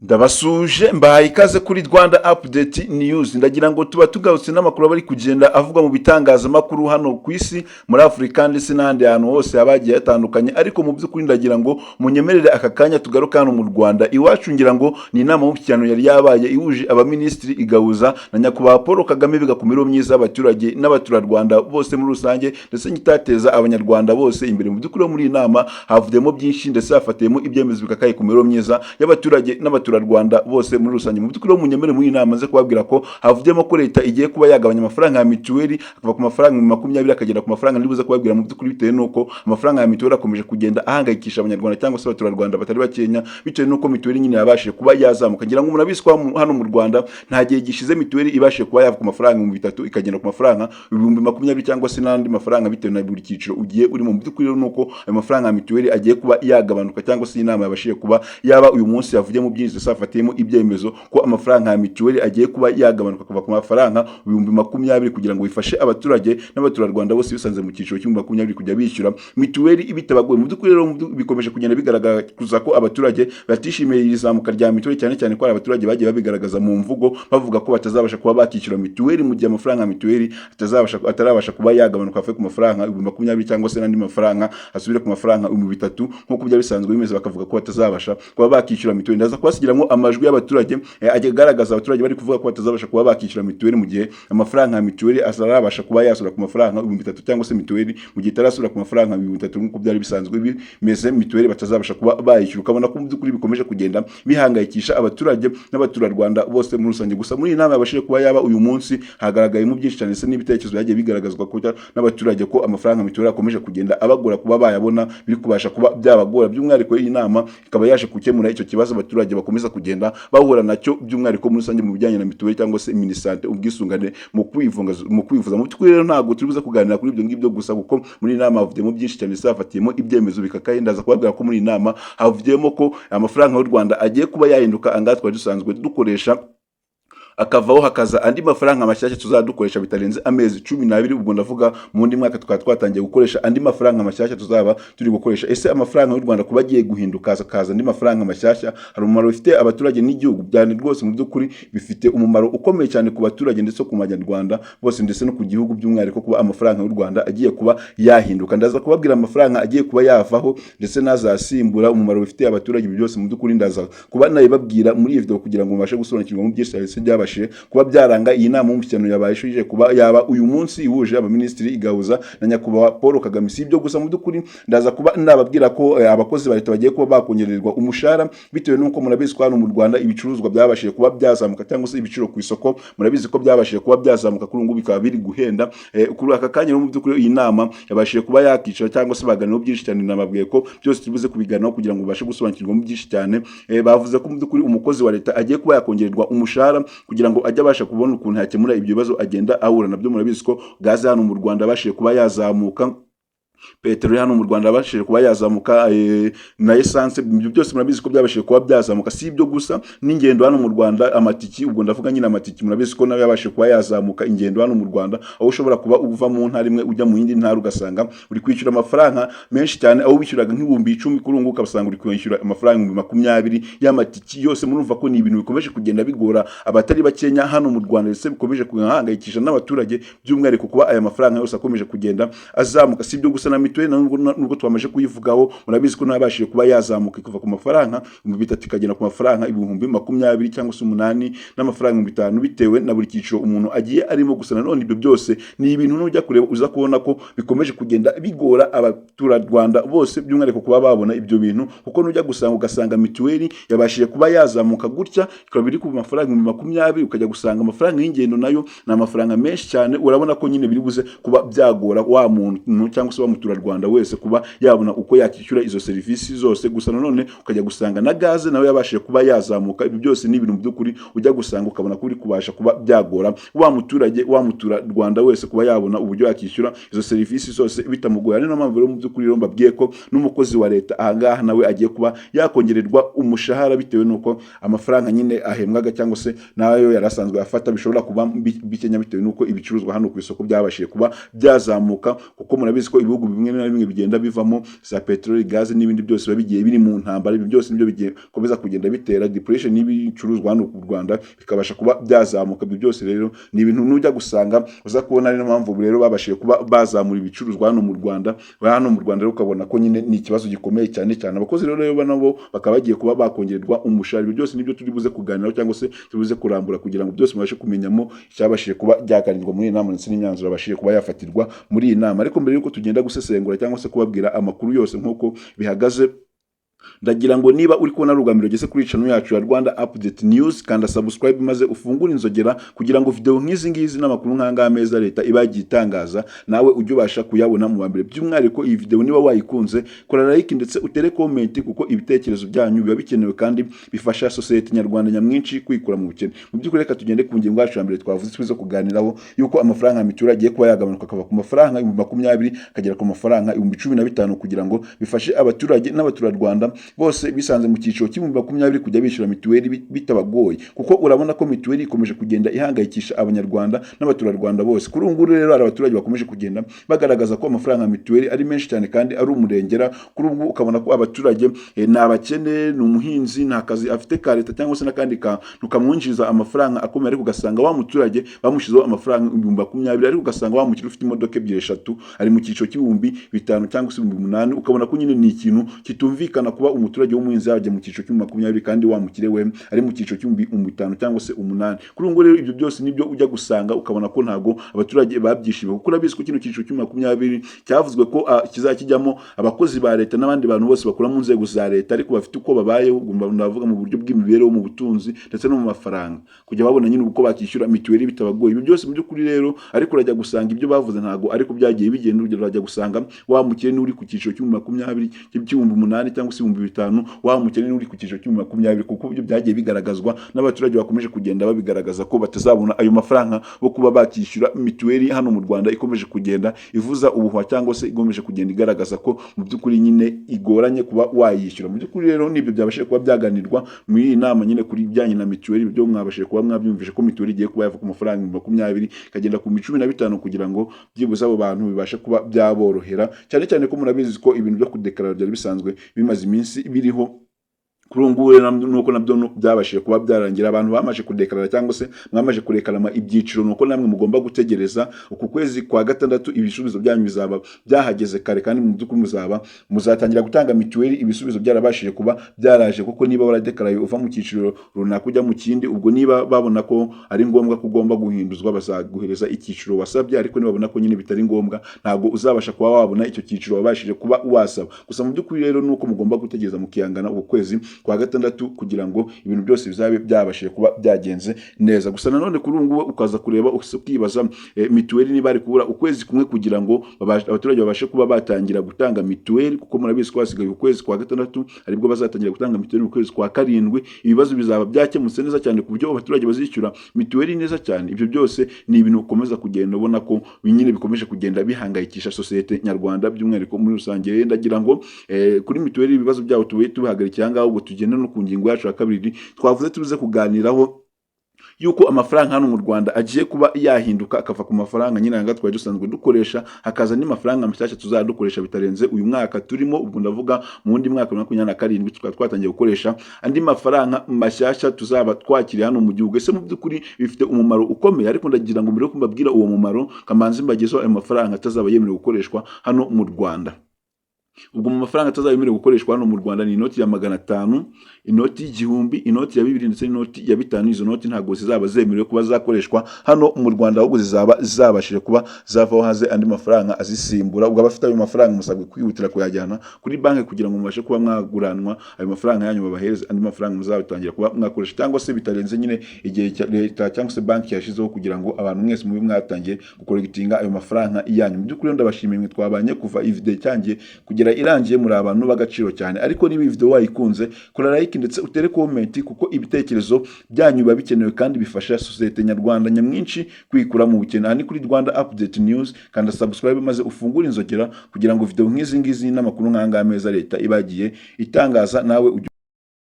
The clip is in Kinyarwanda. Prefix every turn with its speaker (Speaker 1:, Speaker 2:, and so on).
Speaker 1: Ndabasuje, mbahaye ikaze kuri Rwanda Update News. Ndagira ngo tuba tugarutse n'amakuru aba ari kugenda avugwa mu bitangazamakuru hano ku isi, muri Afurika ndetse n'ahandi hantu hose haba hagiye hatandukanye. Ariko mu by'ukuri ndagira ngo munyemerere aka kanya tugaruke hano mu Rwanda iwacu. Ngira ngo ni inama y'umushyikirano yari yabaye ihuje abaminisitiri, igahuza na Nyakubahwa Paul Kagame, biga ku mibereho myiza y'abaturage n'abaturarwanda bose muri rusange, ndetse n'itateza Abanyarwanda bose imbere. Mu by'ukuri muri iyi nama havuyemo byinshi, ndetse hafatiyemo ibyemezo bikakaye ku mibereho myiza y'abaturage n'abaturarwanda bose muri rusange. Mu by'ukuri munyemere muri iyi nama nze kubabwira ko havuyemo ko leta igiye kuba yagabanya amafaranga ya mituweli, akava ku mafaranga 20,000 akagera ku mafaranga ndibuze kubabwira. Mu by'ukuri bitewe n'uko amafaranga ya mituweli akomeje kugenda ahangayikisha Abanyarwanda cyangwa se abaturarwanda batari bakenya, bitewe n'uko mituweli nyine yabashije kuba yazamuka. Ngira ngo murabizi ko hano mu Rwanda nta gihe gishize mituweli ibashije kuba yava ku mafaranga 3000 ikagenda ku mafaranga 20,000 cyangwa se n'andi mafaranga, bitewe na buri cyiciro ugiye urimo. Mu by'ukuri rero nuko ayo mafaranga ya mituweli agiye kuba yagabanuka, cyangwa se inama yabashije kuba yaba uyu munsi yavuyemo byinshi, ndetse hafatiyemo ibyemezo ko amafaranga ya mituweli agiye kuba yagabanuka kuva ku mafaranga 20,000, kugira ngo bifashe abaturage n'abaturarwanda bose bisanze mu cyiciro cy'ibihumbi 20 kujya bishyura mituweli bitabagoye. Mu by'ukuri rero bikomeje kugenda bigaragaza ko abaturage batishimiye iri zamuka rya mituweli, cyane cyane ko hari abaturage bagiye babigaragaza mu mvugo, bavuga ko batazabasha kuba bakishyura mituweli mu gihe amafaranga ya mituweli atazabasha atarabasha kuba yagabanuka avuye ku mafaranga 20,000 cyangwa se n'andi mafaranga, asubire ku mafaranga 3000 nk'uko byari bisanzwe bimeze. Bakavuga ko batazabasha kuba bakishyura mituweli. Ndaza kubasigiramo amajwi y'abaturage agaragaza abaturage bari kuvuga ko batazabasha kuba bakishyura mituweli mu gihe amafaranga ya mituweli atarabasha kuba yasubira ku mafaranga 3000, cyangwa se mituweli mu gihe itarasubira ku mafaranga 3000 nk'uko byari bisanzwe bimeze, mituweli batazabasha kuba bayishyura. Ukabona ko mu by'ukuri bikomeje kugenda bihangayikisha abaturage n'abaturarwanda bose muri rusange. Gusa muri iyi nama yabashije kuba yaba uyu munsi hagaragayemo byinshi cyane, ndetse n'ibitekerezo byagiye bigaragazwa ko n'abaturage ko amafaranga mituweli akomeje kugenda abagora kuba bayabona, biri kubasha kuba byabagora. By'umwihariko iyi nama ikaba yaje gukemura icyo kibazo abaturage bakomeza kugenda bahura nacyo, by'umwihariko muri rusange mu bijyanye na mituweli cyangwa se MINISANTE, ubwisungane mu kwivuza. Mu by'ukuri rero ntabwo turi buze kuganira kuri ibyo ngibyo gusa, kuko muri iyi nama havugiyemo byinshi cyane, ndetse hafatiyemo ibyemezo bikakaye. Ndaza kubabwira ko muri iyi nama havugiyemo ko amafaranga y'u Rwanda agiye kuba yahinduka, angaha twari dusanzwe dukoresha akavaho, hakaza andi mafaranga mashyashya tuzadukoresha bitarenze amezi 12. Ubwo ndavuga mu wundi mwaka tukaba twatangiye gukoresha andi mafaranga mashyashya tuzaba turi gukoresha. Ese amafaranga y'u Rwanda kuba agiye guhinduka hakaza andi mafaranga mashyashya hari umumaro bifite abaturage n'igihugu? Byane rwose, mu by'ukuri bifite umumaro ukomeye cyane ku baturage ndetse ku Banyarwanda bose, ndetse no ku gihugu by'umwihariko, kuba amafaranga y'u Rwanda agiye kuba yahinduka. Ndaza kubabwira amafaranga agiye kuba yavaho ndetse n'azasimbura, umumaro bifitiye abaturage. Ibi byose mu by'ukuri ndaza kuba nabibabwira muri iyi video kugira ngo mubashe gusobanukirwa mu byinshi ndetse byabashije kuba byaranga iyi nama y'umushyikirano yabashije kuba yaba uyu munsi, ihuje abaminisitiri, igahuza na Nyakubahwa Paul Kagame. Si ibyo gusa, mu by'ukuri ndaza kuba nababwira ko abakozi ba leta bagiye kuba bakongererwa umushahara, bitewe n'uko murabizi ko hano mu Rwanda ibicuruzwa byabashije kuba byazamuka, cyangwa se ibiciro ku isoko murabizi ko byabashije kuba byazamuka, kuri ubu ngubu bikaba biri guhenda. Kuri aka kanya rero mu by'ukuri iyi nama yabashije kuba yakicara cyangwa se baganiraho byinshi cyane. Nababwiye ko byose turibuze kubiganiraho kugira ngo babashe gusobanukirwamo byinshi cyane. Bavuze ko mu by'ukuri umukozi wa leta agiye kuba yakongererwa umushahara kugira ngo ajye abasha kubona ukuntu yakemura ibyo bibazo agenda ahura nabyo. Murabizi ko gaze hano mu Rwanda yabashije kuba yazamuka, peteroli hano mu Rwanda yabashije kuba yazamuka, na essence, ibyo byose murabizi ko byabashije kuba byazamuka. Si ibyo gusa, n'ingendo hano mu Rwanda, amatiki, ubwo ndavuga nyine amatiki, murabizi ko nayo yabashije kuba yazamuka. Ingendo hano mu Rwanda, aho ushobora kuba uva mu ntara imwe ujya mu yindi ntara, ugasanga uri kwishyura amafaranga menshi cyane. Aho wishyuraga nk'10,000, kuri ubu ngubu ukabasanga uri kwishyura amafaranga 20,000 y'amatiki yose. Murumva ko ni ibintu bikomeje kugenda bigora abatari bakenya hano mu Rwanda, ndetse bikomeje guhangayikisha n'abaturage by'umwihariko, kuba aya mafaranga yose akomeje kugenda azamuka. Si ibyo gusa, na mituweli nubwo twamaze kuyivugaho, murabizi ko nabashije kuba yazamuka kuva ku mafaranga 3000 ikagera ku mafaranga 20,000 cyangwa se umunani n'amafaranga 5000, bitewe na buri cyiciro umuntu agiye arimo. Gusa nanone ibyo byose ni ibintu nujya kureba uza kubona ko bikomeje kugenda bigora abaturarwanda bose by'umwihariko kuba babona ibyo bintu, kuko nujya gusanga ugasanga mituweli yabashije kuba yazamuka gutya, ikaba iri ku mafaranga 20,000, ukajya gusanga amafaranga y'ingendo nayo ni amafaranga menshi cyane. Urabona ko nyine biri buze kuba byagora wa muntu cyangwa se wa muturarwanda wese kuba yabona uko yakishyura izo serivisi zose. Gusa nanone ukajya gusanga na gaze nawe yabashije kuba yazamuka. Ibi byose ni ibintu mu by'ukuri ujya gusanga ukabona ko uri kubasha kuba byagora wa muturage, wa muturarwanda wese kuba yabona uburyo yakishyura izo serivisi zose bitamugoye. Ari niyo mpamvu rero mu by'ukuri rero mbabwiye ko n'umukozi wa leta ahangaha nawe agiye kuba yakongererwa umushahara, bitewe n'uko amafaranga nyine ahembwaga cyangwa se nayo yari asanzwe afata bishobora kuba bikenya, bitewe n'uko ibicuruzwa hano ku isoko byabashije kuba byazamuka, kuko murabizi ko ibihugu ibihugu bimwe na bimwe bigenda bivamo za peteroli, gaze n'ibindi byose biba bigiye biri mu ntambara. Ibyo byose nibyo bigiye komeza kugenda bitera depression y'ibicuruzwa hano mu Rwanda, bikabasha kuba byazamuka. Ibyo byose rero ni ibintu nujya gusanga uza kubona ari niyo mpamvu rero babashije kuba bazamura ibicuruzwa hano mu Rwanda. Hano mu Rwanda rero ukabona ko nyine ni ikibazo gikomeye cyane cyane. Abakozi rero nabo bakaba bagiye kuba bakongererwa umushahara. Ibyo byose nibyo turi buze kuganiraho cyangwa se turi buze kurambura kugira ngo byose mubashe kumenyamo icyabashije kuba byaganirwa muri iyi nama ndetse n'imyanzuro yabashije kuba yafatirwa muri iyi nama. Ariko mbere y'uko tugenda gusesengura cyangwa se kubabwira amakuru yose nk'uko bihagaze, ndagira ngo niba uri kubona rugamiro ugeze kuri channel yacu ya Rwanda Update News, kanda subscribe maze ufungure inzogera kugira ngo video nk'izi ngizi n'amakuru nk'anga meza leta iba yagiye itangaza nawe ujye ubasha kuyabona mu mbere. By'umwihariko iyi video niba wayikunze, kora like ndetse utere comment, kuko ibitekerezo byanyu biba bikenewe kandi bifasha sosiyete nyarwanda nyamwinshi kwikura mu bukene. Mu by'ukuri, reka tugende ku ngingo yacu ya mbere twavuze twize kuganiraho, yuko amafaranga ya mituweli agiye kuba yagabanuka, akava ku mafaranga 20,000 akagera ku mafaranga 15,000, kugira ngo bifashe abaturage n'abaturarwanda bose bisanze mu cyiciro cy'20,000 kujya bishyura mituweli bitabagoye, kuko urabona ko mituweli ikomeje kugenda ihangayikisha Abanyarwanda n'abaturarwanda bose. Kuri ubu ngubu rero hari abaturage bakomeje kugenda bagaragaza ko amafaranga ya mituweli ari menshi cyane kandi ari umurengera. Kuri ubu ukabona ko abaturage ni abakene, ni umuhinzi, nta kazi afite ka leta cyangwa se n'akandi kantu kamwinjiriza amafaranga akomeye, ariko ugasanga wa muturage bamushyizeho amafaranga 20,000, ariko ugasanga wa mukire ufite imodoka ebyiri, eshatu ari mu cyiciro cy'5,000 cyangwa se 8,000. Ukabona ko nyine ni ikintu kitumvikana kuba umuturage w'umuhinzi yajya mu cyiciro cy'20,000 kandi wa mukire we ari mu cyiciro cy'5,000 cyangwa se 8,000. Kuri ubu ngubu rero ibyo byose nibyo ujya gusanga ukabona ko ntabwo abaturage babyishimiye, kuko urabizi ko kino cyiciro cy'20,000 cyavuzwe ko kizajya kijyamo abakozi ba leta n'abandi bantu bose bakora mu nzego za leta ariko bafite uko babayeho. Ubwo ndavuga mu buryo bw'imibereho, mu butunzi ndetse no mu mafaranga, kujya babona nyine uko bakishyura mituweli bitabagoye. Ibyo byose mu by'ukuri rero, ariko urajya gusanga ibyo bavuze ntabwo ariko byagiye bigenda. Urugero, urajya gusanga wa mukire uri ku cyiciro cy'20,000, cy'8,000 cyangwa se 5,000, wa mukene uri ku cyiciro cy'20,000, kuko ibyo byagiye bigaragazwa n'abaturage bakomeje kugenda babigaragaza ko batazabona ayo mafaranga bo kuba bakishyura mituweli hano mu Rwanda ikomeje kugenda ivuza ubuhuha cyangwa se ikomeje kugenda igaragaza ko mu by'ukuri nyine igoranye kuba wayishyura. Mu by'ukuri rero nibyo byabashije kuba byaganirwa muri iyi nama nyine kuri ibijyanye na mituweli. Ibyo mwabashije kuba mwabyumvishe ko mituweli igiye kuba yava ku mafaranga 20,000 ikagenda ku 15,000, kugira ngo byibuze abo bantu bibashe kuba byaborohera, cyane cyane ko murabizi ko ibintu byo kudekarara byari bisanzwe bimaze iminsi biriho. Kuri ubu ngubu rero nuko nabyo byabashije kuba byarangira, abantu bamaze kudekarara cyangwa se mwamaze kurekarama ibyiciro, nuko namwe mugomba gutegereza uku kwezi kwa gatandatu, ibisubizo byanyu bizaba byahageze kare, kandi mu by'ukuri muzaba muzatangira gutanga mituweli ibisubizo byarabashije kuba byaraje. Kuko niba waradekaraye uva mu cyiciro runaka ujya mu kindi, ubwo niba babona ko ari ngombwa ko ugomba guhinduzwa, bazaguhereza icyiciro wasabye, ariko nibabona ko nyine bitari ngombwa, ntabwo uzabasha kuba wabona icyo cyiciro wabashije kuba wasaba. Gusa mu by'ukuri rero nuko mugomba gutegereza mukihangana uku kwezi kwa gatandatu kugira ngo ibintu byose bizabe byabashije kuba byagenze neza. Gusa nanone kuri ubu ngubu ukaza kureba ukibaza mituweli niba ari kubura ukwezi kumwe kugira ngo abaturage babashe kuba batangira gutanga mituweli, kuko murabizi ko hasigaye ukwezi kwa gatandatu, aribwo bazatangira gutanga mituweli. Mu kwezi kwa karindwi ibibazo bizaba byakemutse neza cyane ku buryo abaturage bazishyura mituweli neza cyane. Ibyo byose ni ibintu ukomeza kugenda ubona ko nyine bikomeje kugenda bihangayikisha sosiyete nyarwanda by'umwihariko muri rusange. Rero ndagira ngo kuri mituweli ibibazo byabo tube tubihagarikiye aha ngaha, ubwo tugende no ku ngingo yacu ya kabiri twavuze tuze kuganiraho, yuko amafaranga hano mu Rwanda agiye kuba yahinduka, akava ku mafaranga nyine aya twari dusanzwe dukoresha, hakaza andi mafaranga mashyashya tuzajya dukoresha bitarenze uyu mwaka turimo. Ubwo ndavuga mu wundi mwaka wa 27 tukaba twatangiye gukoresha andi mafaranga mashyashya tuzaba twakiriye hano mu gihugu. Ese mu by'ukuri bifite umumaro ukomeye? Ariko ndagira ngo mbere yo kubabwira uwo mumaro, kamanzi mbagezeho ayo mafaranga atazaba yemerewe gukoreshwa hano mu Rwanda. Ubwo mu mafaranga atazaba yemerewe gukoreshwa hano mu Rwanda ni inoti ya 500, inoti y'1,000, inoti ya 2,000 ndetse n'inoti ya 5,000. Izo noti ntabwo zizaba zemerewe kuba zakoreshwa hano mu Rwanda, ahubwo zizaba zabashije kuba zavaho haze andi mafaranga azisimbura. Ubwo abafite ayo mafaranga musabwe kwihutira kuyajyana kuri banki kugira ngo mubashe kuba mwaguranwa ayo mafaranga yanyu, babahereze andi mafaranga muzatangira kuba mwakoresha, cyangwa se bitarenze nyine igihe cya leta cyangwa se banki yashyizeho kugira ngo abantu mwese mube mwatangiye gukoregitinga ayo mafaranga yanyu. Mu by'ukuri ndabashimiye mwe twabanye kuva iyi video itangiye kugera irangiye, muri abantu b'agaciro cyane. Ariko niba iyi video wayikunze, kora like ndetse utere comment, kuko ibitekerezo byanyu biba bikenewe kandi bifasha sosiyete nyarwanda nyamwinshi kwikura mu bukene. Aha ni kuri Rwanda Update News. Kanda subscribe maze ufungure inzogera kugira ngo video nk'izi ngizi n'amakuru nk'aya ngaya meza leta iba yagiye itangaza nawe ujye